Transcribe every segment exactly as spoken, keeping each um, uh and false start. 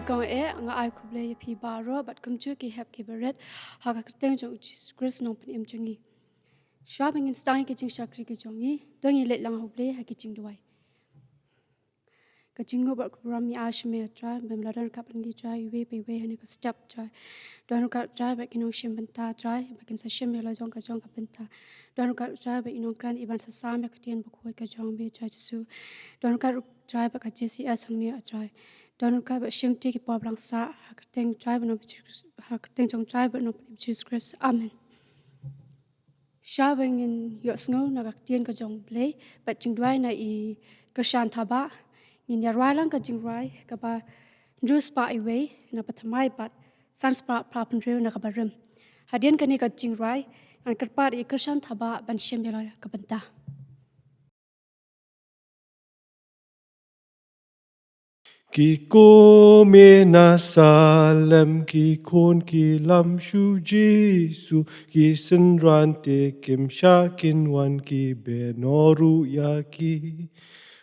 Kong eh, nga ai khublei ïa phi baroh bad kumjuh ki hep ki barit ha ka kyrteng jong U Jisu Khrist Nongpynim jong ngi. Shuwa ba ngin sdang ïa ki jingshakri ki jong ngi, to ngin leit lang ha U Blei ha ki jingduwai. Ka jingnguh bad ka burom ngi ai sha me, A Trai, ba me la don ryngkat bad ngi, Trai, iwei pa iwei ha kane ka step, Trai. Don ryngkat, Trai, bad ki nongshim bynta, Trai, ba kin sa shim ïa la jong ka jong ka bynta. Don ryngkat, Trai, bad i nongkren i ban sa sam ïa ka ktien bakhuid ka jong me, Trai Jisu. Don ryngkat, Trai, bad ka J C S hangne, A Trai. Don ryngkat bad shim ti ki por ba la sah, ha ka kyrteng Trai bad Nongpynim, ha ka kyrteng jong Trai bad Nongpynim Jisu Khrist. Amen. Shuwa ba ngin ïohsngew na ka ktien ka jong U Blei bad jingduwai na i Kyrshan Thabah, ngin ïa rwai lang ka jingrwai kaba hynriew spah iwei na kaba thymmai bad san spah phra phew hynriew na kaba rim. Hadien kane ka jingrwai, ngan kyrpad ïa i Kyrshan Thabah ban shim ïa la ka bynta. Ki kmie na Salem ki khun ki lam sha U Jisu, ki synran te kim shah kin wan, ki beh noh ruh ïa ki.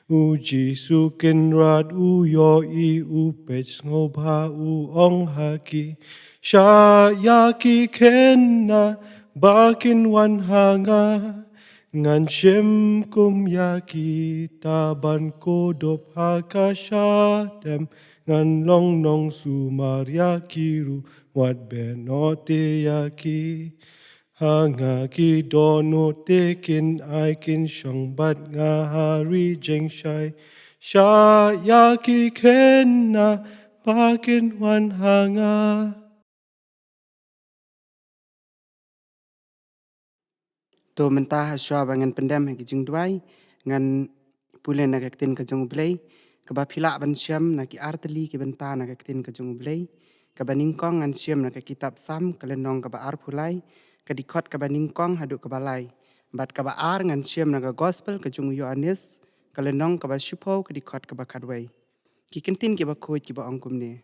U Jisu Kynrad u ïohi, u peit sngewbha, u ong ha ki, shah ïa ki khynnah ba kin wan ha nga. Ngan shim kum ïa kita ban kdup ha ka shadem, ngan long nongsumar ïa ki ruh, wat beh noh te ïa ki. Ha nga ki dohnud te kin ai, kin shong bad nga ha ri jingshai. Shah ïa ki khynnah ba kin wan ha nga. To mynta ha shuwa ba ngan pyndem ha ki jingduwai, ngan pule na ka ktien ka jong U Blei, kaba phi lah ban shem na ki artylli ki bynta na ka ktien ka jong U Blei. Kaba nyngkong ngan shem na ka kitab Salm, ka lynnong kaba arphew lai, ka dkhot kaba nyngkong haduh kaba lai. Bad kaba ar ngan shem na ka gospel ka jong u Ïoannis, ka lynnong kaba shiphew, ka dkhot kaba khatwei. Ki kyntien kiba khuid kiba ong kumne.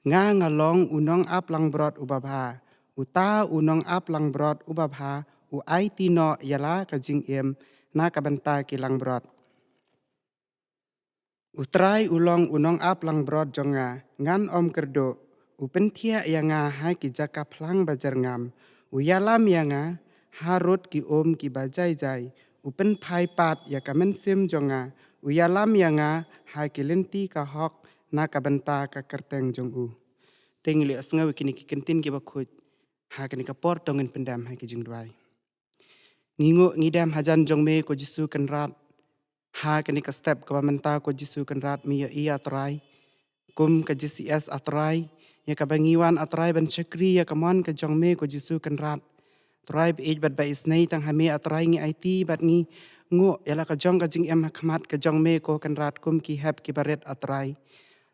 Nga nga long u nongap langbrot uba bha. Uta u nongap langbrot uba bha u aiti noh ïa la ka jingim na ka bynta ki langbrot. U Trai u long u nongap langbrot jong nga, ngan ym kyrduh. U pynthiah ïa nga ha ki jaka phlang ba jyrngam. U ïalam ïa nga harud ki um kiba jai jai. U pynphai pat ïa ka mynsiem jong nga. U ïalam ïa nga ha ki lynti ka hok na ka bynta ka kyrteng jong u. Te ngin ïa sngew ïa kine ki kyntien kiba khuid ha kane ka por, to ngin pyndem ha ki jingduwai. Ngi nguh ngi dem hajan jong me ko Jisu Kynrad. Ha kane ka step kaba mynta ko Jisu Kynrad, me ïohi A Trai, kum ka J C S A Trai, ïa kaba ngi wan A Trai ban shakri ïa ka mon ka jong me ko Jisu Kynrad. Trai ba ïeit bad ba isnei, tang ha me A Trai ngi aiti bad ngi nguh ïa la ka jong ka jingim ha khmat ka jong me ko Kynrad kum ki hep kiba rit A Trai.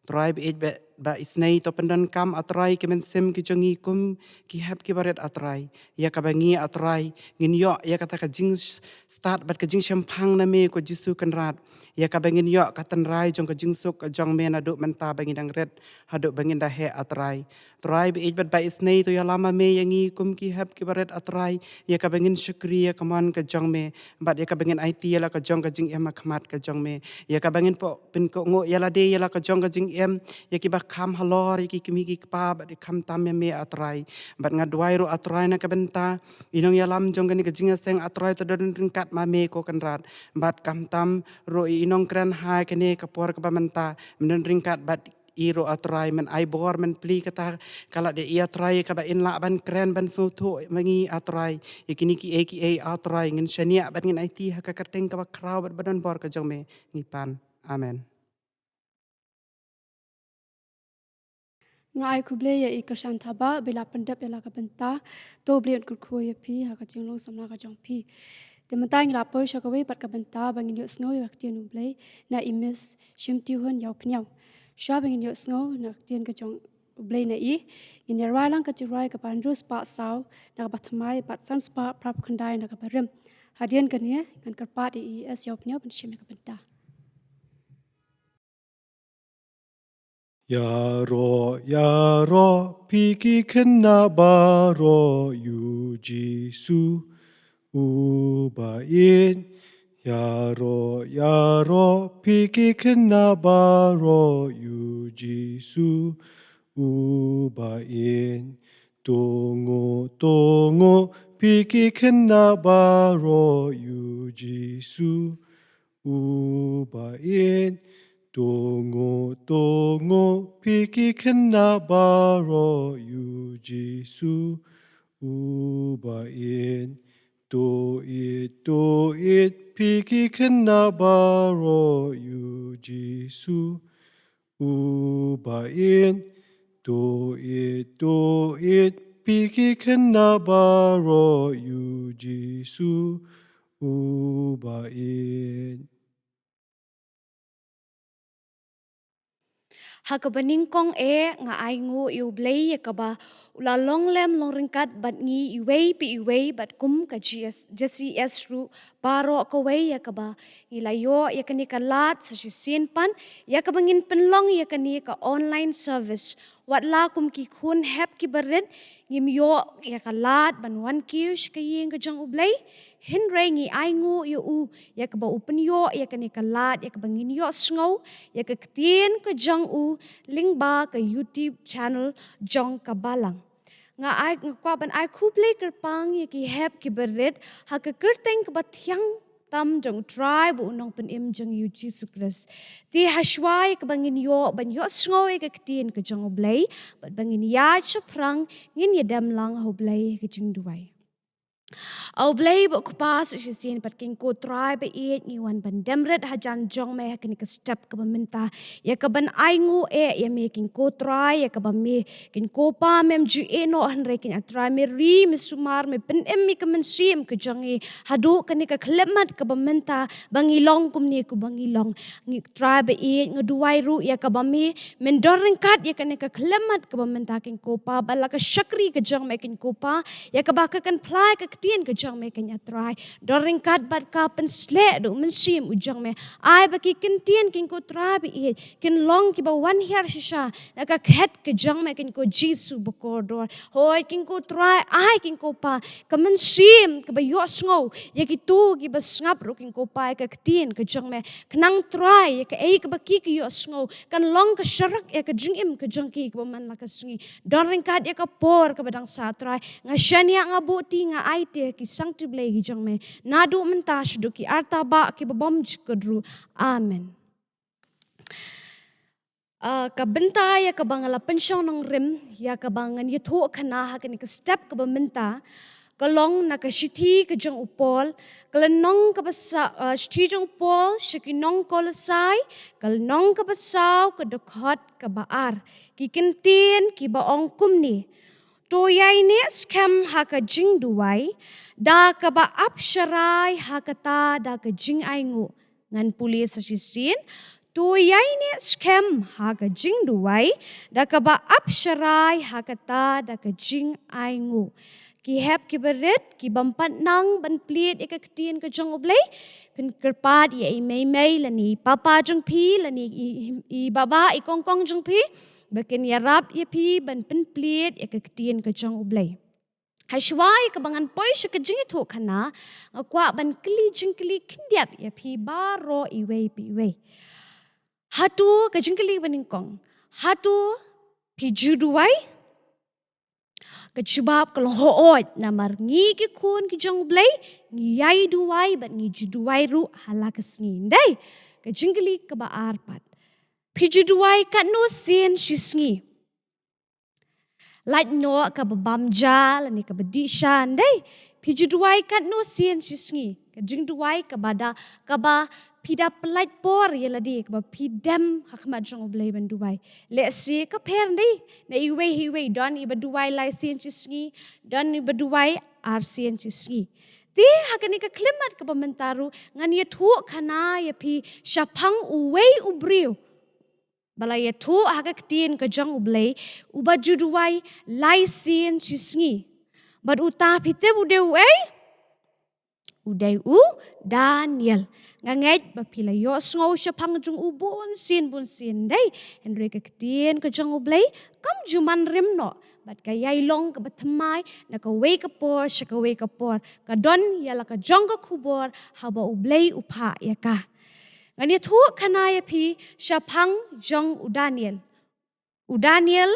Trai ba ïeit ba, ba isnei, to pyndonkam A Trai ki mynsiem ki jong ngi kum ki hep kiba rit A Trai. Ïa kaba ngi A Trai ngin ïoh ïa kata ka jingstad bad ka jingshemphang na me ko Jisu Kynrad. Ïa kaba ngin ïoh ka tynrai jong ka jingsuk ka jong me naduh mynta ba ngi dang rit haduh ba ngin da heh A Trai. Trai ba ïeit bad ba isnei, to ïalam ma me ïa ngi kum ki hep kiba rit A Trai, ïa kaba ngin shakri ïa ka mon ka jong me, bad ïa kaba ngin aiti ïa la ka jong ka jingim ha khmat ka jong me, ïa kaba ngin pynkohnguh ïa lade ïa la ka jong ka jingim ïa kiba kham halor, ïa ki kmie ki kpa, bad ïa khamtam ïa me A Trai. Bad nga duwai ruh A Trai na ka bynta i nongïalam jong kane ka jingïaseng A Trai, to don ryngkat ma me ko Kynrad. Bad khamtam ruh i nongkren ha kane ka por kaba mynta, men don ryngkat bad i ruh A Trai, men ai bor, men plie kata ka lade i A Trai, kaba in lah ban kren ban sngewthuh ma ngi A Trai. Ïa kine kiei kiei A Trai ngin shaniah bad ngin aiti ha ka kyrteng kaba khraw bad ba don bor ka jong me ngi pan. Amen. Nga ai khublei ïa i Kyrshan Thabah ba i la pyndep ïa la ka bynta, to U Blei un kyrkhu ïa phi ha ka jinglong samla ka jong phi. Te mynta ngi la poi sha kawei pat ka bynta ba ngin ïohsngew ïa ka ktien U Blei na i Miss Shimtihun Ïawphniaw. Shuwa ba ngin ïohsngew na ka ktien ka jong U Blei na i, ngin ïa rwai lang ka jingrwai kaba hynriew spah saw na kaba thymmai bad san spah phra phew khyndai na kaba rim. Hadien kane ngan kyrpad ïa i S Ïawphniaw ban shim ïa ka bynta. Ïaroh, ïaroh, phi ki khynnah baroh, ïa U Jisu uba ïeit. Ïaroh, ïaroh, phi ki khynnah baroh, ïa U Jisu uba ïeit. To nguh, to nguh, phi ki khynnah baroh ïa u Jisu uba ïeit. To nguh, to nguh, phi ki khynnah baroh ïa u Jisu uba ïeit. To ïeit, to ïeit, phi ki khynnah baroh ïa u Jisu uba ïeit. To ïeit, to ïeit, phi ki khynnah baroh ïa u Jisu uba ïeit. Ha kaba nyngkong eh nga ainguh ïa u Blei ïa kaba u la long lem long ryngkat bad ngi iwei pa iwei bad kum ka G S, J C S ruh baroh kawei ïa kaba ngi la ïoh ïa kane ka lad sa shisien pat ïa kaba ngin pynlong ïa kane ka online service. Wat la kum ki khun hep kiba rit ngim ïoh ïa ka lad ban wan kiew sha ka ïing ka jong u Blei. Hynrei ngi ainguh ïa u ïa kaba u pynïoh ïa kane ka lad ïa kaba ngin ïohsngew ïa ka ktien ka jong u lyngba ka YouTube channel jong ka Balang. Nga ai, nga kwah ban ai khublei kyrpang ïa ki hep kiba rit ha ka kyrteng kaba thiang tam jong u Trai bad u Nongpynim jong ngi u Jisu Khrist. Te ha shuwa ïa kaba ngin ïoh ban ïohsngew ïa ka ktien ka jong u Blei bad ba ngin ïaid shaphrang, ngin ïadem lang ha u Blei ha ka jingduwai. A u Blei bad u Kpa sa shisien bad kane ko Trai ba ïeit, ngi wan ban dem rit hajan jong me ha kane ka step kaba mynta ïa kaban ainguh eh ïa me kane ko Trai ïa kaba me kane ko Pa mem ju ïehnoh, hynrei kane a Trai me ri, me sumar, me pynim ïa ka mynsiem ka jong ngi haduh kane ka khyllipmat kaba mynta ba ngi long kumne kumba ngi long. Ngi Trai ba ïeit, nga duwai ruh ïa kaba me men don ryngkat ïa kane ka khyllipmat kaba mynta kane ko Pa, bad la ka shakri ka jong me kane ko Pa ïa kaba ka kan phla ïa ka ktien ka jong me kane a Trai, don ryngkat bad ka, pynsleh da u Mynsiem u jong me. Ai ba ki ktien kane ko Trai ba ïeit kin long kiba wan hiar shisha na ka khet ka jong me kane ko Jisu ba kordor. Hooid kane ko Trai, ai kane ko Pa ka mynsiem kaba ïohsngew ïa kito kiba sngap ruh kane ko Pa ïa ka ktien ka jong me. Khnang Trai ïa kaei kaba ki ki ïohsngew kan long ka sharak ïa ka jingim ka jong ki kaba man la ka sngi. Don ryngkat ïa ka por kaba dang sah Trai. Nga shaniah, nga buhti, nga aiti ha ki sangti Blei ki jong me naduh mynta shaduh ki arta bah kiba bym jukut ruh. Amen. Ah, ka bynta ïa kaba nga la pynshong nongrim ïa kaba ngan ïathuh khana ha kane ka step kaba mynta ka long na ka shithi ka jong u Paul, ka lynnong kaba sa, ah, shithi jong u Paul sha ki nong Kolosai, ka lynnong kaba saw, ka dkhot kaba ar. Ki kyntien kiba ong kumne: To ïaineh skhem ha ka jingduwai da kaba ap sharai ha kata da ka jingainguh. Ngan pule sa shisien. To ïaineh skhem ha ka jingduwai da kaba ap sharai ha kata da ka jingainguh. Ki hep kiba rit, ki bym pat nang ban plied ïa ka ktien ka jong U Blei, phin kyrpad ïa i mei mei lane i papa jong phi lane i, i, i baba, i kong kong jong phi ba kin ïarap ïa phi ban pynplied ïa ka ktien ka jong U Blei. Hashwa ïa kaba ngan poi sha ka jingïathuh khana, nga kwah ban kylli jingkylli khyndiat ïa phi baroh iwei pa iwei. Hato, ka jingkylli ba nyngkong, hato phi ju duwai? Ka jubab ka long hooid, namar ngi ki khun ki jong U Blei ngi ïai duwai bad ngi ju duwai ruh ha la ka sngi, ym dei? Ka jingkylli kaba ar pat, phi ju duwai katno sien shi sngi? Lait noh kaba bam ja lane kaba dih sha, ym dei? Phi ju duwai katno sien shi sngi? Ka jingduwai kaba da, kaba phi da pynlait por ïa lade, kaba phi dem ha khmat jong U Blei ban duwai. Lehse ka pher, ym dei? Na iwei iwei, don iba duwai lai sien shi sngi, don iba duwai ar sien shi sngi. Te ha kane ka khyllipmat kaba mynta ruh ngan ïathuh khana ïa phi shaphang uwei u briew ba la ïathuh ha ka ktien ka jong U Blei, uba ju duwai lai sien shi sngi. Bad uta phi tip u dei uei? U dei u Daniel. Nga ngeit ba phi la ïohsngew shaphang jong u bun sien bun sien, ym dei? Hynrei ka ktien ka jong U Blei kam ju man rim noh, bad ka ïai long kaba thymmai na kawei ka por sha kawei ka por. Ka don ïa la ka jong ka khubor haba U Blei u phah ïa ka. Ngan ïathuh khana ïa phi shaphang jong u Daniel. u Daniel,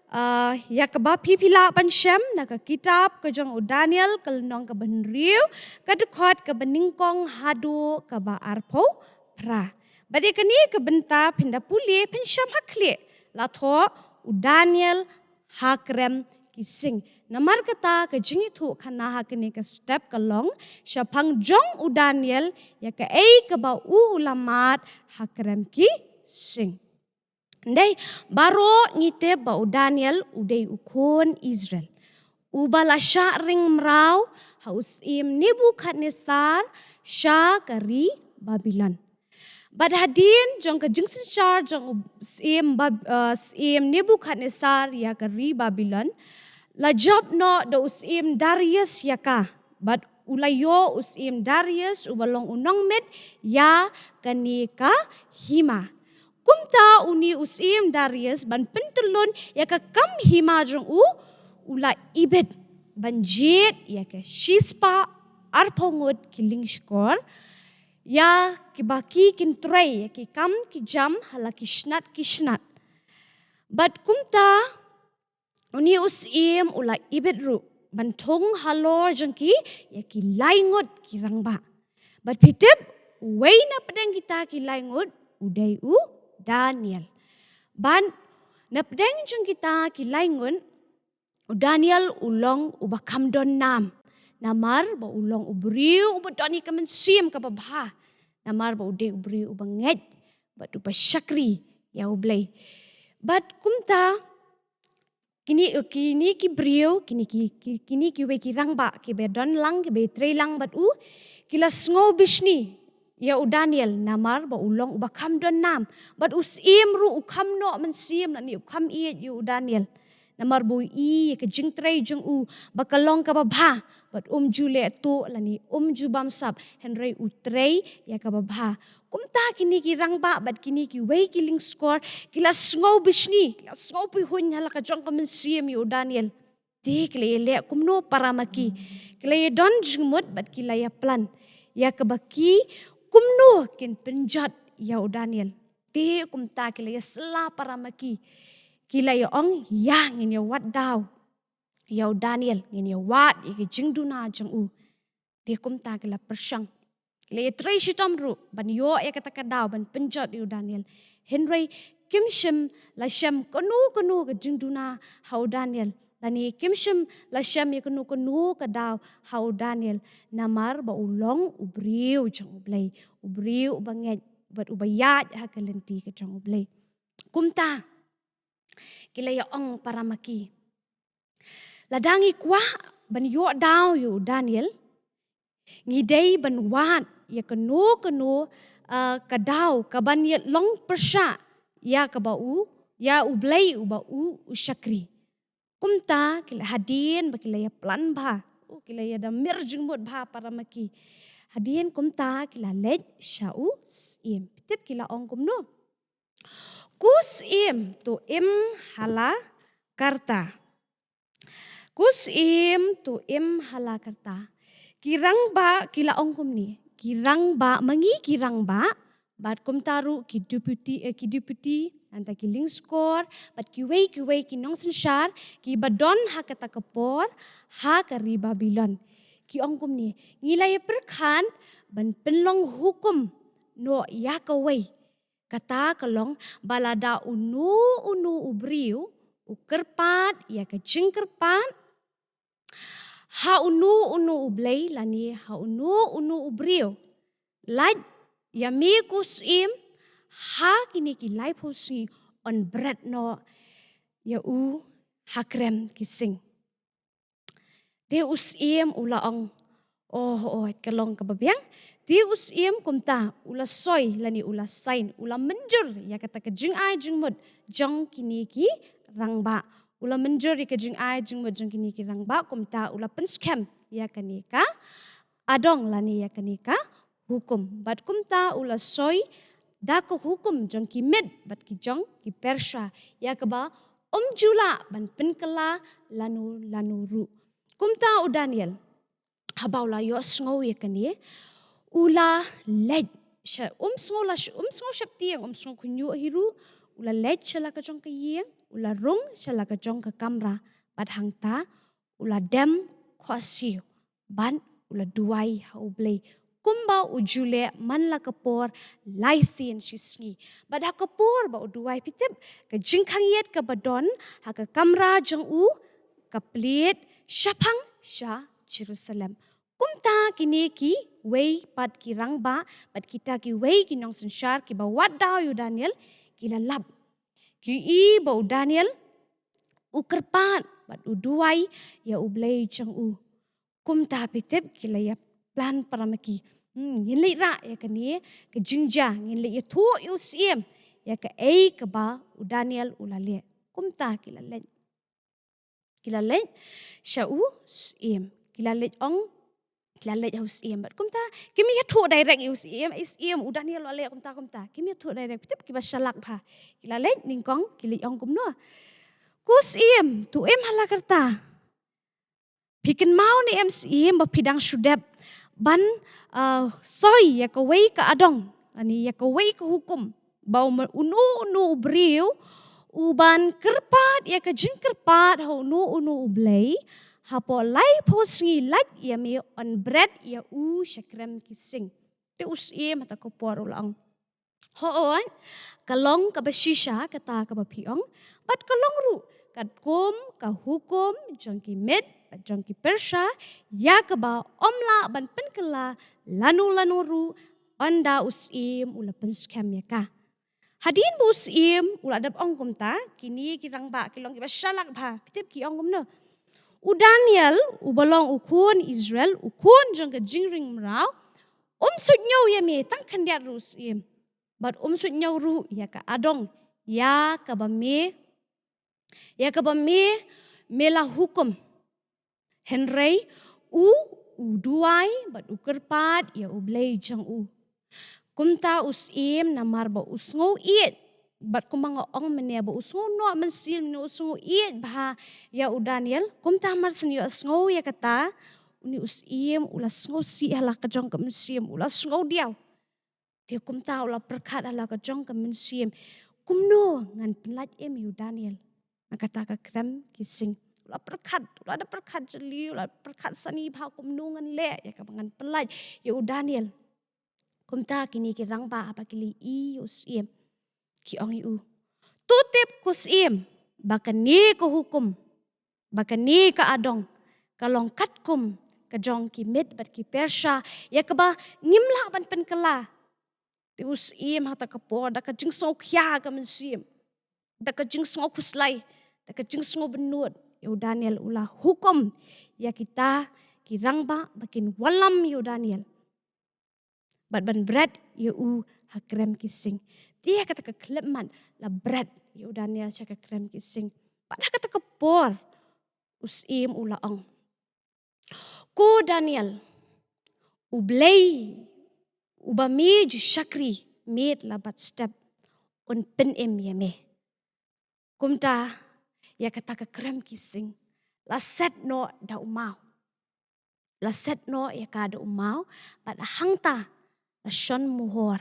uh, ïa kaba phi phi lah ban shem na ka kitab ka jong u Daniel, ka lynnong kaba hynriew, ka dkhot kaba nyngkong haduh kaba arphew phra. Bad ïa kane ka bynta phin da pule, phin shem ha khlieh, la thoh u Daniel ha krem ki sing. Namar kata ka jingïathuhkhana ha kane ka step ka long, shaphang jong u Daniel, ïa kaei kaba u u la mad ha krem ki sing. Ndei, baroh ngi tip ba u Daniel u dei u khun Israel, uba la shah ring mraw ha u syiem Nebukhadnessar sha ka ri Babilon. Bad hadien jong ka jingsynshar jong u syiem Bab-, uh, syiem Nebukhadnessar ïa ka ri Babilon, la jop noh da u syiem Darius ïa ka. Bad u la ïoh u syiem Darius uba long u nongmit ïa kane ka hima. Kumta une u syiem Darius ban pyntyllun ïa ka kam hima jong u, u la ibit ban jied ïa ka shispah arphew ngut ki lyngskor, ïa kiba ki kin trei ïa ki kam ki jam ha la ki snat ki snat. Bad kumta une u syiem u la ibit ruh ban thung halor jong ki ïa ki lai ngut ki rangbah. Bad phi tip, uwei na pdeng kita ki lai ngut u dei u Daniel. Bad na pdeng jong kita ki lai ngut, u Daniel u long uba kham don nam. Namar ba u long u briew uba don ïa ka mynsiem kaba bha. Namar ba u dei u briew uba ngeit bad uba shakri ïa u Blei. Bad kumta kine, kine ki briew, kine ki, ki, kine kiwei ki rangbah kiba don lang, kiba trei lang bad u, ki la sngew bishni ïa u Daniel, namar ba u long uba kham don nam. Bad u syiem ruh u kham noh mynsiem lane u kham ïeit ïa u Daniel. Namar ba u i ïa ka jingtrei jong u ba ka long kaba bha, bad um ju leh tuh lane um ju bamsap, hynrei u trei ïa kaba bha. Kumta kine ki rangbah bad kine kiwei ki lyngskor ki la sngew bishni, ki la sngew pyrhuh ha la ka jong ka mynsiem ïa u Daniel. Te ki la ïaleh kumno para ma ki? Ki la ïadon jingmut bad ki la ïaplan ïa kaba ki kumno kin pynjot ïa u Daniel. Te kumta ki la ïasylla para ma ki. Ki la ïaong, ïa ngin ïawad daw ïa u Daniel, ngin ïawad ïa ka jingduna jong u. Te kumta ki la pyrshang. Ki la ïatrei shitom ruh ban ïoh ïa kata ka daw ban pynjot ïa u Daniel. Hynrei kim shym la shem kano kano ka jingduna ha u Daniel. Lane kim shym la shem ïa kano kano ka daw ha u Daniel. Namar ba u long u briew jong u Blei, u briew uba ngeit bad uba ïaid ha ka lynti ka jong u Blei. Kumta ki la ïaong para ma ki, lada ngi kwah ban ïoh daw ïa u Daniel, ngi dei ban wad ïa kano kano, ah, ka daw kaban ïa long pyrshah ïa kaba u, ïa u Blei uba u u shakri. Kumta ki la, hadien ba ki la ïaplan bha, u, ki la ïada mir jingmut bha para ma ki. Hadien kumta ki la leit sha u syiem. Phi tip ki la ong kumno? Ko syiem, to im ha la karta. Ko syiem, to im ha la karta. Ki rangbah ki la ong kumne. Ki rangbah, ma ngi ki rangbah, bad kumta ruh ki deputy, eh, ki deputy, nangta ki lyngskor, bad kiwei kiwei ki nongsynshar kiba don ha kata ka por ha ka ri Babilon. Ki ong kumne, ngi la ïapyrkhat ban pynlong hukum noh ïa kawei. Kata ka long ba lada uno uno u briew u kyrpad ïa ka jingkyrpad ha uno uno u blei lane ha uno uno u briew, lait ïa me ko syiem, ha kine ki laiphew sngi yn bret noh ïa u ha krem ki sing. Te u syiem u la ong, oh, oh, ka long kaba biang. Te u syiem kumta u la soi lane u la sign, u la mynjur ïa kata ka jingai jingmut jong kine ki rangbah. U la mynjur ïa ka jingai jingmut jong kine ki rangbah, kumta u la pynskhem ïa kane ka adong lane ïa kane ka hukum. Bad kumta u la soi da ka hukum jong ki Med bad ki jong ki Persha, ïa kaba ym ju lah ban pynkylla lano lano ruh. Kumta u Daniel, haba u la ïohsngew ïa kane, u la leit sha, um sngew la sh-, um sngew sheptieng, um sngew khynñiuh hi ruh, u la leit sha la ka jong ka ïing, u la rung sha la ka jong ka kamra, bad hangta u la dem khohsiew, bad u la duwai ha U Blei, kumba u ju leh man la ka por lai sien shi sngi. Bad ha ka por ba u duwai, phi tip, ka jingkhang ïit kaba don ha ka kamra jong u ka plied shaphang sha Jerusalem. Kumta kine kiwei pat ki rangbah bad kita kiwei ki nongsynshar kiba wad daw ïa u Daniel ki la lap. Ki ïohi ba u Daniel u kyrpad bad u duwai ïa U Blei jong u. Kumta, phi tip, ki la ïa plan para ma ki. Hmm, ngin leit rah ïa kane ka jingjia, ngin leit ïathuh ïa u syiem ïa kaei kaba u Daniel u la leh. Kumta ki la leit, ki la leit sha u syiem, ki la leit ong, ki la leit ha u syiem. Bad kumta kim ïathuh direct ïa u syiem, "Ai syiem, u Daniel u la leh kumta kumta." Kim ïathuh direct, phi tip, kiba shalak bha. Ki la leit nyngkong, ki leit ong kumno: "Ko syiem, to im ha la ka rta. Phi kynmaw ne em syiem ba phi dang shu dep ban, ah, soi ïa kawei ka adong, ani ïa kawei ka hukum, ba u ma-, uno uno u briew u ban kyrpad ïa ka jingkyrpad ha uno uno u blei, hapoh laiphew sngi lait ïa me yn bret ïa u sha krem ki sing." Te u syiem ha kata ka por u la ong: "Hooid, ka long kaba shisha kata kaba phi ong, bad ka long ruh katkum ka hukum jong ki Med bad jong ki Persha, ïa kaba ym lah ban pynkylla lano lano ruh, ynda u syiem u la pynskhem ïa ka." Hadien ba u syiem u la dep ong kumta, kine ki rangbah ki long kiba shalak bha, phi tip ki ong kumno: "U Daniel, uba long u khun Israel, u khun jong ka jingring mraw, um suidñiew ïa me tang khyndiat ruh, u syiem, bad um suidñiew ruh ïa ka adong ïa kaba me, ïa kaba me, me la hukum. Hynrei u, u duwai bad u kyrpad ïa U Blei jong u." Kumta u syiem, namar ba u sngew ïeit, bad kumba nga ong mynne, ba u sngew noh mynsiem, u sngew ïeit bha ïa u Daniel, kumta mar shen ïohsngew ïa kata, une u syiem u la sngewsih ha la ka jong ka mynsiem, u la sngew diaw. Te kumta u la pyrkhat ha la ka jong ka mynsiem: "Kumno ngan pynlait im ïa u Daniel na kata ka krem ki sing?" U la pyrkhat, u la da pyrkhat jali, u la pyrkhat sani bha kumno ngan leh ïa kaba ngan pynlait ïa u Daniel. Kumta kine ki rangbah haba ki la ïohi ïa u syiem, ki ong ïa u: "To tip, ko syiem, ba kane ka hukum, ba kane ka adong ka long katkum ka jong ki Med bad ki Persha, ïa kaba ngim lah ban pynkylla." Te u syiem ha kata ka por, da ka jingsngewkhia ka mynsiem, da ka jingsngew khuslai, da ka jingsngew bynnud ïa u Daniel, u la hukum ïa kita ki rangbah ba kin wallam ïa u Daniel bad ban bret ïa u ha krem ki sing. Te ha kata ka khyllipmat la bret ïa u Daniel sha ka krem ki sing. Bad ha kata ka por u syiem u la ong: "Ko Daniel, U Blei uba me ju shakri miet la bad step, un pynim ïa me." Kumta ïa kata ka krem ki sing la set noh da u maw. La set noh ïa ka da u maw, bad hangta la shon mohor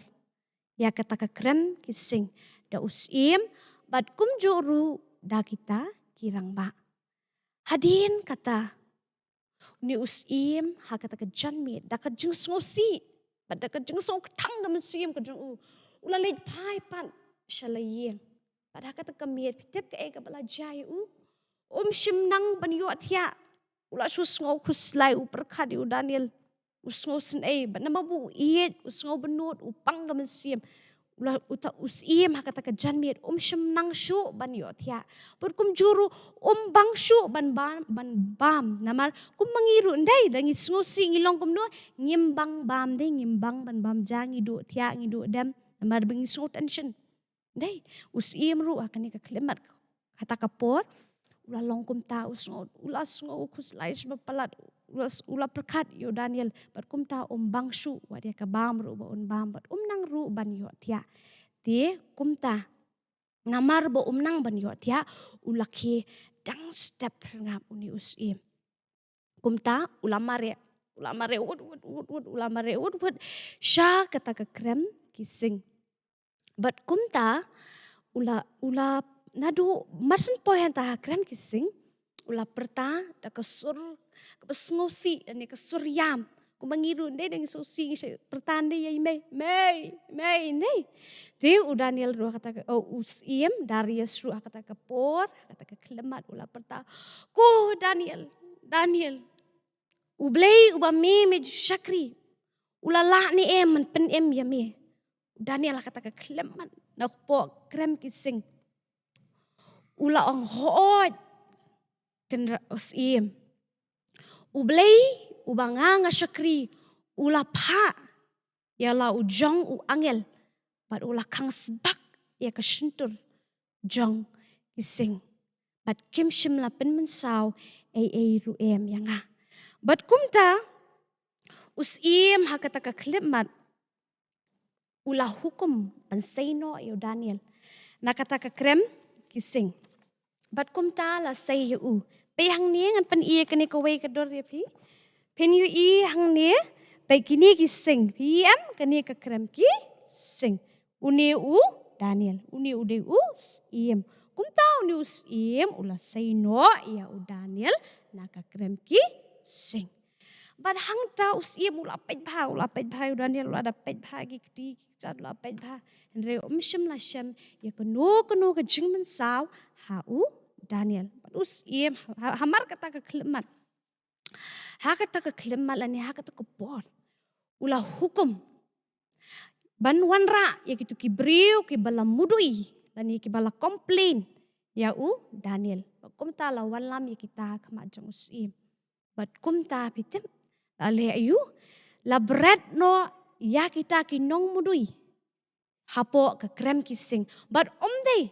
ïa kata ka krem ki sing da u syiem, bad kumjuh ruh da kita ki rangbah. Hadien kata, une u syiem ha kata ka janmiet, da ka jingsngewsih bad da ka jingsngewkthang ka mynsiem ka jong u, u la leit phai pat sha la ïing. Bad ha kata ka miet, phi tip kaei kaba la jia ïa u? Um shym nang ban ïohthiah. U la shu sngew khuslai, u pyrkhat ïa u Daniel, u sngewsynei, bad namar ba u ïeit, u sngew bynnud, u pang ka mynsiem. U la, uta u syiem ha kata ka janmiet um shym nang shuh ban ïohthiah. Bad kumjuh ruh um bang shuh ban bam, ban bam. Namar kumba ngi ruh, ndei, da ngi sngewsih ngi long kumno, ngim bang bam, dei, ngim bang ban bam ja, ngi duh thiah, ngi duh dem. Namar ba ngi sngew tension. Dei, u syiem ruh ha kane ka khyllipmat, ha kata ka por u la long kumta, u sngew, u la sngew khuslai shibun palat, u la, u la pyrkhat ïa u Daniel, bad kumta um bang shuh wat ïa ka bam ruh ba un bam, bad um nang ruh ban ïohthiah. Te kumta, namar ba um nang ban ïohthiah, u la khie dang step hynrei une u syiem. Kumta u la mareh, u la mareh wut wut wut wut, u la mareh wut wut sha kata ka krem ki sing. Bad kumta u la, u la, naduh mar shen poi hangta ha krem ki sing, u la pyrta da ka sur kaba sngewsih, ne ka sur ïam. Kumba ngi ruh dei da ngi sngewsih, ngi shu pyrta dei ïa i mei, mei, mei, dei. Te u Daniel ruh ha kata ka, oh, u syiem Darius ruh ha kata ka por, ha kata ka khyllipmat u la pyrta, "Ko Daniel, Daniel, U Blei uba me me ju shakri, u la lah ne em ban pynim ïa me?" U Daniel ha kata ka khyllipmat, na ka por krem ki sing, u la ong, "Hooid, Kynrad, u syiem. U Blei uba nga nga shakri, u la phah ïa la u jong u angel, bad u la khang sbak ïa ka shyntur jong ki sing, bad kim shym la pynmynsaw ei ei ruh em ïa nga." Bad kumta u syiem ha kata ka khyllipmat u la hukum ban sei noh ïa u Daniel na kata ka krem ki sing. Bad kumta la sei ïa u. Peit hangne, ngan pyni ïa kane kawei ka dur ïa phi. Phin ïohi hangne, peit kine ki sing. Phi ïohi em, kane ka krem ki sing. Une u Daniel, une u dei u syiem. Kumta une u syiem u la sei noh ïa u Daniel na ka krem ki sing. Bad hangta u syiem u la peit bha, u la peit bha ïa u Daniel, u la da peit bha ki kti ki kjat, u la peit bha. Hynrei um shym la shem ïa kano kano ka jingmynsaw ha u Daniel. Bad u syiem ha, ha, hamar kata ka khyllipmat, ha kata ka khyllipmat lane ha kata ka por, u la hukum ban wanrah ïa kito ki briew kiba la mudui lane kiba la complain ïa u Daniel. Bad kumta la wanlam ïa kita ha khmat jong u syiem. Bad kumta, phi tip, la leh aïu? La bret noh ïa kita ki nongmudui hapoh ka krem ki sing. Bad um dei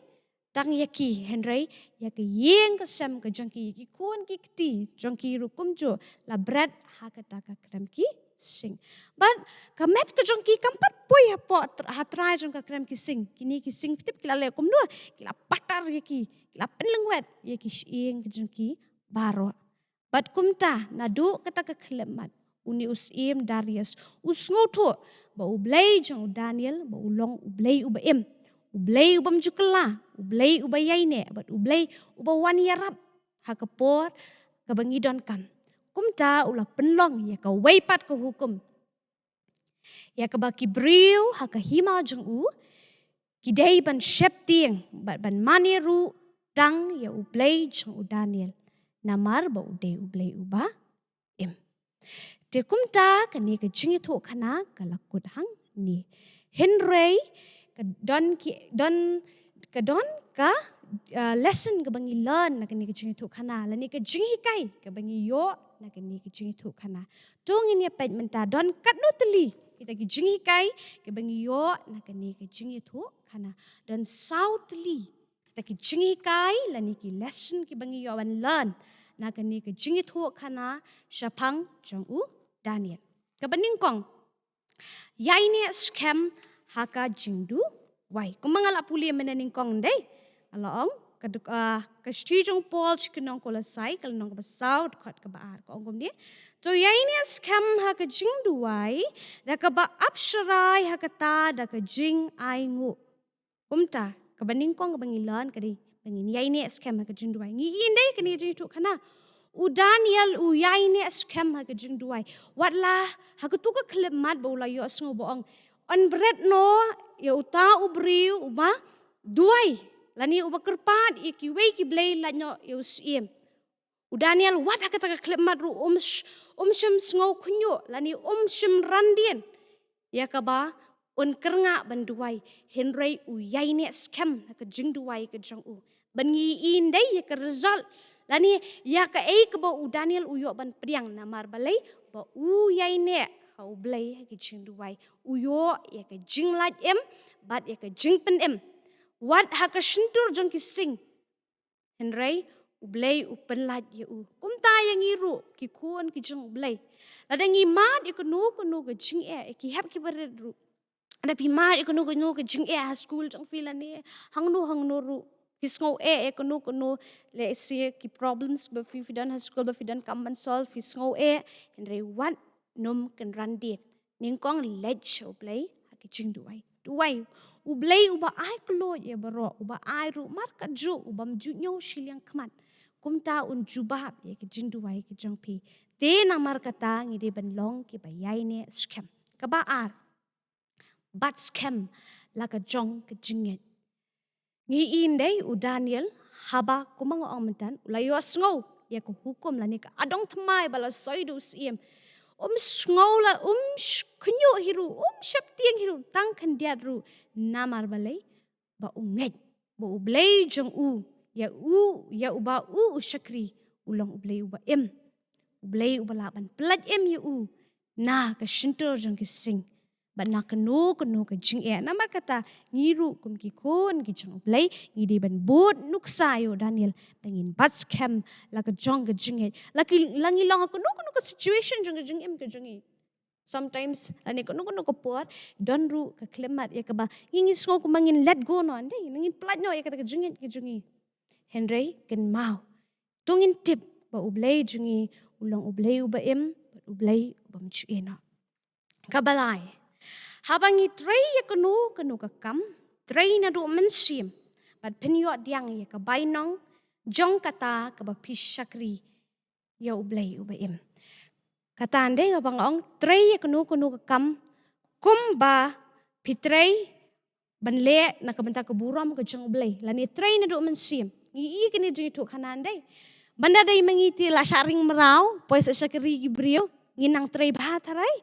tang ïa ki, hynrei ïa ka ïing ka sem ka jong ki, ïa ki khun ki kti jong ki ruh kumjuh la bret ha kata ka krem ki sing. Bad ka met ka jong ki kam pat poi hapoh tr-, ha trai jong ka krem ki sing. Kine ki sing, phi tip, ki la leh kumno? Ki la patar ïa ki, ki la pynlyngwet ïa ki shyieng ka jong ki baroh. Bad kumta, naduh kata ka khyllipmat, une u syiem Darius u sngewthuh ba U Blei jong u Daniel ba u long U Blei uba im, U Blei ubym ju kylla, U Blei uba ïaineh, bad U Blei uba wan ïarap ha ka por kaba ngi donkam. Kumta u la pynlong ïa kawei pat ka hukum, ïa kaba ki briew ha ka hima jong u ki dei ban sheptieng bad ban mane ruh tang ïa U Blei jong u Daniel, namar ba u dei U Blei uba im. Te kumta kane ka jingïathuhkhana ka la kut hangne. Hynrei ka don ki, don, ka don ka, uh, lesson kaba ngi learn na kane ka jingïathuhkhana, lane ka jinghikai kaba ngi ïoh na kane ka jingïathuhkhana. To ngin ïa peit mynta, don katno tylli kita ki jinghikai kiba ngi ïoh na kane ka jingïathuhkhana? Don saw tylli kita ki jinghikai lane ki lesson kiba ngi ïoh ban learn na kane ka jingïathuhkhana shaphang jong u Daniel. Kaba nyngkong, ïaineh skhem ha ka jingduwai. Kumba nga la pule mynne nyngkong, dei, nga la ong, ka duk, ah, ka shithi jong u Paul sha ki nong Kolosai, ka lynnong kaba saw, dkhot kaba ar, ka ong kumne: To ïaineh skhem ha ka jingduwai da kaba ap sharai ha kata da ka jingainguh. Kumta kaba nyngkong kaba ngi learn ka dei ba ngin ïaineh skhem ha ka jingduwai. Ngi i dei kane ka jingïathuhkhana, u Daniel u ïaineh skhem ha ka jingduwai. Wat la ha katu ka khyllipmat ba u la ïohsngew ba ong, yn bret noh ïa uta u briew uba duwai lane uba kyrpad ïa kiwei ki blei, lait noh ïa u syiem. U Daniel wat ha kata ka khyllipmat ruh um sh-, um shym sngew khynñiuh lane um shym randien ïa kaba un kyrngah ban duwai, hynrei u ïaineh skhem ha ka jingduwai ka jong u. Ban ngi i dei ïa ka result lane ïa kaei kaba u Daniel u ïoh ban pdiang, namar balei? Ba u ïaineh ha U Blei ha ka jingduwai. U ïoh ïa ka jinglait im bad ïa ka jingpynim. Wat ha ka shyntur jong ki sing, hynrei U Blei u pynlait ïa u. Kumta ïa ngi ruh ki khun ki jong U Blei, lada ngi mad ïa kano kano ka jingeh, ki hep ki barit ruh, lada phi mad ïa kano kano ka jingeh ha skul jong phi lane hangno hangno ruh, phi sngew eh ïa kano kano, let's say, ki problems ba phi, phi don ha skul ba phi donkam ban solve, phi sngew eh, hynrei wat nym kynran dien. Nyngkong leit sha U Blei ha ka jingduwai. Duwai, U Blei uba ai kloi ïa baroh, uba ai ruh markatjuh u bym ju ñiew shiliang khmat. Kumta un jubab ïa ki jingduwai ki jong phi. Te namar kata ngi dei ban long kiba ïaineh skhem. Kaba ar, bat skhem la ka jong ka jingngeit. Ngi i ndei u Daniel, haba kumba nga ong myntan, u la ïohsngew ïa ka hukum lane ka adong thymmai ba la soi da u syiem. Um sngew la, um sh-, khñiuh hi ruh, um sheptieng hi ruh, tang khyndiat ruh, namar balei? Ba u ngeit ba U Blei jong u, ïa u, ïa uba u u shakri, u long U Blei uba im. U Blei uba lah ban pyllait im ïa u na ka shyntur jong ki sing bad na kano kano ka jingeh. Namar kata ngi ruh kum ki khun ki jong U Blei, ngi dei ban bud nuksa ïa u Daniel ba ngin bat skhem la ka jong ka jingngeit. La ki, la ngi long ha kano kano ka situation jong ka jingim ka jong ngi. Sometimes lane kano kano ka por don ruh ka khyllipmat ïa kaba ngi, ngi sngew kumba ngin let go noh, ndei, ngin pyllait noh ïa kata ka jingngeit ka jong ngi. Hynrei kynmaw, to ngin tip ba U Blei jong ngi u long U Blei uba im bad U Blei ubym ju ïehnoh. Kaba lai, haba ngi trei ïa kano kano ka kam, trei naduh mynsiem bad pynïoh pdiang ïa ka bainong jong kata kaba phi shakri ïa U Blei uba im. Kata ndei kaba nga ong, trei ïa kano kano ka kam kumba phi trei ban leh na ka bynta ka burom ka jong U Blei lane trei naduh mynsiem. Ngi i kane jingïathuhkhana ndei. Ban da dei ma ngi te la shah ring mraw, poi sa shakri ki briew, ngin nang trei bha tharai?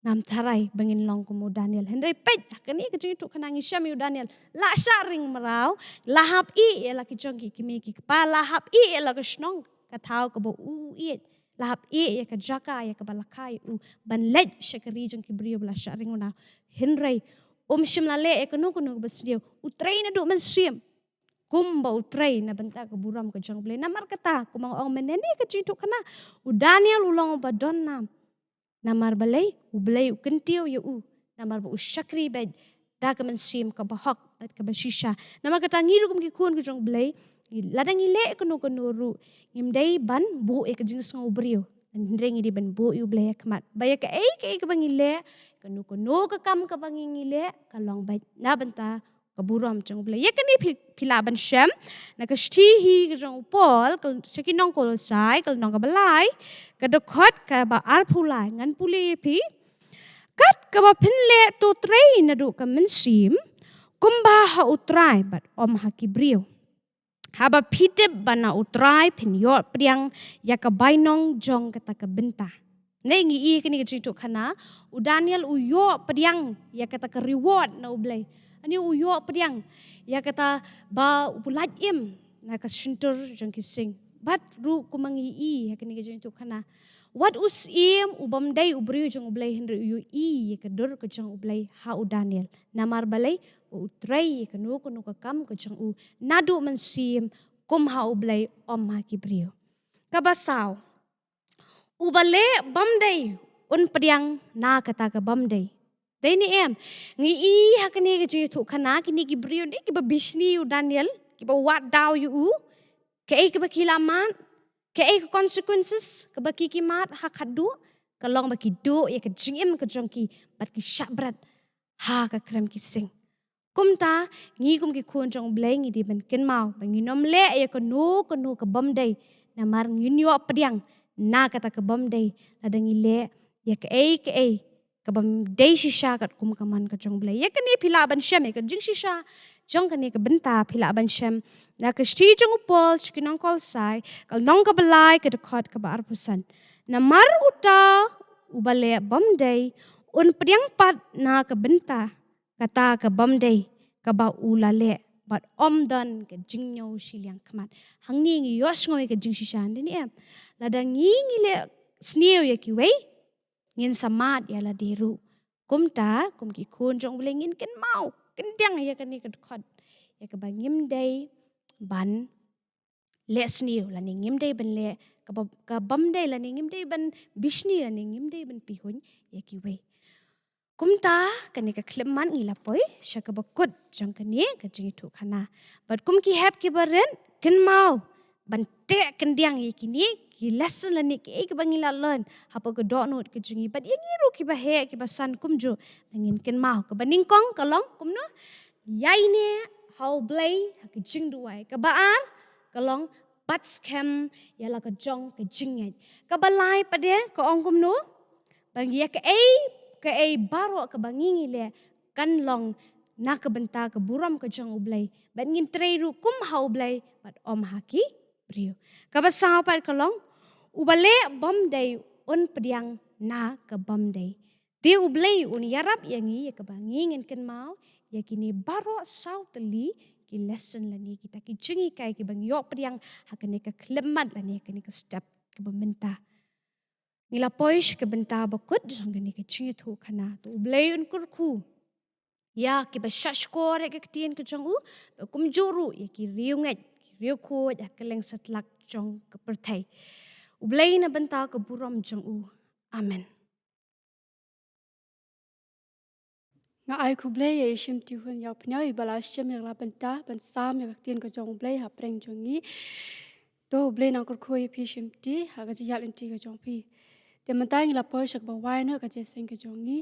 Ngam tharai ba ngin long kum u Daniel. Hynrei peit, ha kane ka jingïathuhkhana ngi shem ïa u Daniel. La shah ring mraw, la hap ïeh ïa la ki jong ki kmie ki kpa, la hap ïeh ïa la ka shnong ka thaw kaba u ïeit. La hap ïeh ïa ka jaka ïa kaba la kha ïa u ban leit shakri jong ki briew ba la shah ring mraw. Hynrei um shym la leh ïa kano kano kaba sniew. U trei naduh mynsiem kumba u trei na bynta ka burom ka jong U Blei. Namar kata, kumba nga ong mynne ha kane ka jingïathuhkhana, u Daniel u long uba don nam. Namar balei? U Blei u kyntiew ïa u. Namar ba u shakri beit da ka mynsiem kaba hok bad kaba shisha. Namar kata ngi ruh kum ki khun ki jong U Blei, ngi, lada ngi leh kano kano ruh, ngim dei ban buh ïa ka jingsngew briew. Hynrei ngi dei ban buh ïa U Blei ha khmat. Ba ïa kaei kaei kaba ngi leh, kano kano ka kam kaba ngi, ngi leh, ka long beit na bynta ka burom jong U Blei. Ïa kane phi, phi lah ban shem na ka shithi hi ka jong u Paul, ka, sha ki nong Kolosai, ka lynnong kaba lai, ka dkhot kaba arphew lai, ngan pule ïa phi. Kat kaba phin leh, to trei naduh ka mynsiem, kumba ha U Trai bad ym ha ki briew. Haba phi tip ba na U Trai phin ïoh pdiang ïa ka bainong jong kata ka bynta. Ngi i ha kane ka jingïathuhkhana, u Daniel u ïoh pdiang ïa kata ka reward na U Blei. Ani u ïoh pdiang ïa kata ba u pyllait im na ka shyntur jong ki sing. Bad ruh kumba ngi i ha kane ka jingïathuhkhana, wat u syiem u bym dei u briew jong U Blei, hynrei u ïohi ïa ka dur ka jong U Blei ha u Daniel. Namar balei? Ba u trei ïa kano kano ka kam ka jong u naduh mynsiem kum ha U Blei, ym ha ki briew. Kaba saw, uba leh bymdei un pdiang na kata ka bymdei. Dei ne em? Ngi i ha kane ka jingïathuhkhana, kine ki briew ne kiba bishni ïa u Daniel, kiba wad daw ïa u, kaei kaba ki la mad, kaei ka consequences kaba ki, ki mad ha khadduh, ka long ba ki duh ïa ka jingim ka jong ki bad ki shah bret ha ka krem ki sing. Kumta, ngi kum ki khun jong U Blei ngi dei ban kynmaw ba ngin ym leh ïa kano kano ka bymdei, namar ngin ïoh pdiang na kata ka bymdei lada ngi leh ïa kaei kaei ka bym dei shisha katkum ka mon ka jong U Blei. Ïa kane phi lah ban shem, ïa ka jingshisha jong kane ka bynta phi lah ban shem na ka shithi jong u Paul sha ki nong Kolosai, ka lynnong kaba lai, ka dkhot kaba arphew san. Namar uta uba leh bymdei un pdiang pat na ka bynta kata ka bymdei kaba u la leh, bad ym don ka jingñiew shiliang khmat. Hangne ngi ïohsngew ïa ka jingshisha, dei ne em? Lada ngi, ngi leh sniew ïa kiwei, ngin sa mad ïa lade ruh. Kumta, kum ki khun jong U Blei ngin kynmaw, kyndiang ïa kane ka dkhot, ïa kaba ngim dei ban leh sniew, lane ngim dei ban leh ka bym, ka bymdei, lane ngim dei ban bishni, lane ngim dei ban pihuiñ ïa kiwei. Kumta, kane ka khyllipmat ngi la poi sha kaba kut jong kane ka jingïathuhkhana. Bad kum ki hep kiba rit, kynmaw ban teh kyndiang ïa kine ki lesson lane kiei kiba ngi la learn hapoh ka dohnud ka jong ngi, bad ïa ngi ruh kiba heh kiba san kumjuh, ba ngin kynmaw. Kaba nyngkong ka long kumno? Ïaineh ha U Blei ha ka jingduwai. Kaba ar ka long bat skhem ïa la ka jong ka jingngeit. Kaba lai pat de ka ong kumno? Ba ïa kaei kaei baroh kaba ngi ngi leh kan long na ka bynta ka burom ka jong U Blei, bad ngin trei ruh kum ha U Blei bad ym ha ki briew. Kaba saw pat ka long, uba leh bymdei un pdiang na ka bymdei. Te U Blei un ïarap ïa ngi ïa kaba ngi ngin kynmaw ïa kine baroh saw tylli ki lesson lane kita ki jinghikai kiba ngi ïoh pdiang ha kane ka khyllipmat lane kane ka step kaba mynta. Ngi la poi sha ka bynta ba kut jong kane ka jingïathuhkhana. To U Blei un kyrkhu ïa kiba shahshkor ïa ka ktien ka jong u, bad kumjuh ruh ïa ki riewngeit ki riewkhuid ha kylleng satlak jong ka pyrthei. U Blei na bynta ka burom jong u. Amen. Nga ai khublei ïa i Shimti Hun Ïawphniaw iba la shim ïa la bynta ban sam ïa ka ktien ka jong U Blei ha pyrshang jong ngi. To U Blei un kyrkhu ïa phi Shimti ha ka jingïaid lynti ka jong phi. Te mynta ngi la poi sha kaba wai noh ka jingïaseng ka jong ngi.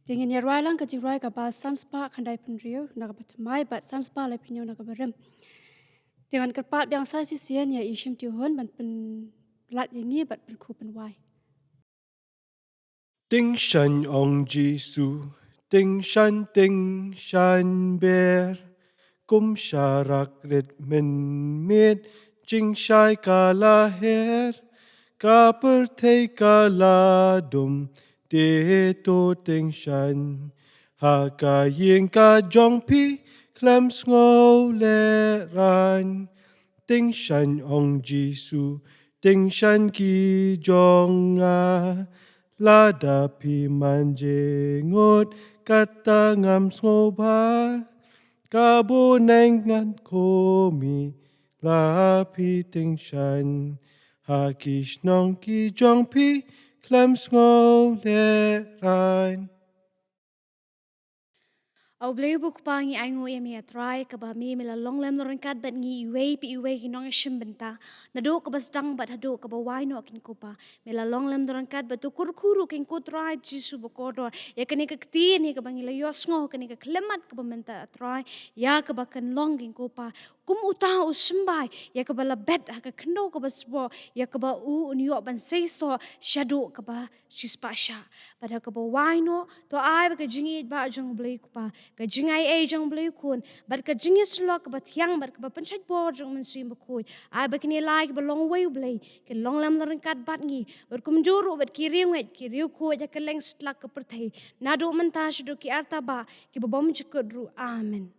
Te ngin ïa rwai lang ka jingrwai kaba san spah khyndai phew hynriew na kaba thymmai bad san spah lai phew hynñiew na kaba rim. Te ngan kyrpad biang sa shisien ïa i Shimti Hun ban pynlait ïa ngi bad pynkhuid pynwai. Tyngshaiñ ong Jisu, tyngshaiñ tyngshaiñ ber, kum sharak rit mynmiet jingshai ka la her, ka pyrthei ka la dum, te to tyngshaiñ ha ka ïing ka jong phi khlem sngew lehraiñ. Tyngshaiñ ong Jisu, tyngshaiñ ki jong nga, lada phi man jingmut kata ngam sngewbha, ka bneng ngan khmih la phi tyngshaiñ ha ki shnong ki jong phi khlem sngew lehraiñ. A U Blei U Kpa, ngi ainguh ïa me A Trai, kaba me me la long lem long ryngkat bad ngi iwei pa iwei ki nongshim bynta, naduh kaba sdang bad haduh kaba wai noh kein ko Pa. Me la long lem long ryngkat bad to kyrkhu ruh kein ko Trai Jisu bakordor ïa kane ka ktien ïa kaba ngi la ïohsngew ha kane ka khyllipmat kaba mynta A Trai, ïa kaba kan long kein ko Pa kum uta u symbai ïa kaba la bet ha ka khyndew kaba sboh, ïa kaba u un ïoh ban seisoh shaduh kaba shispah shah. Bad ha kaba wai noh, to ai ba ka jingïeit ba jong U Blei U Kpa, ka jingaiei jong U Blei U Khun, bad ka jingïasyllok kaba thiang bad kaba pynshait bor jong U Mynsiem Bakhuid, ai ba kine lai kiba long uwei U Blei kin long lem long ryngkat bad ngi bad kumjuh ruh bad ki riewngeit ki riewkhuid ha kylleng satlak ka pyrthei, naduh mynta shaduh ki arta ba kiba bymjukut ruh. Amen.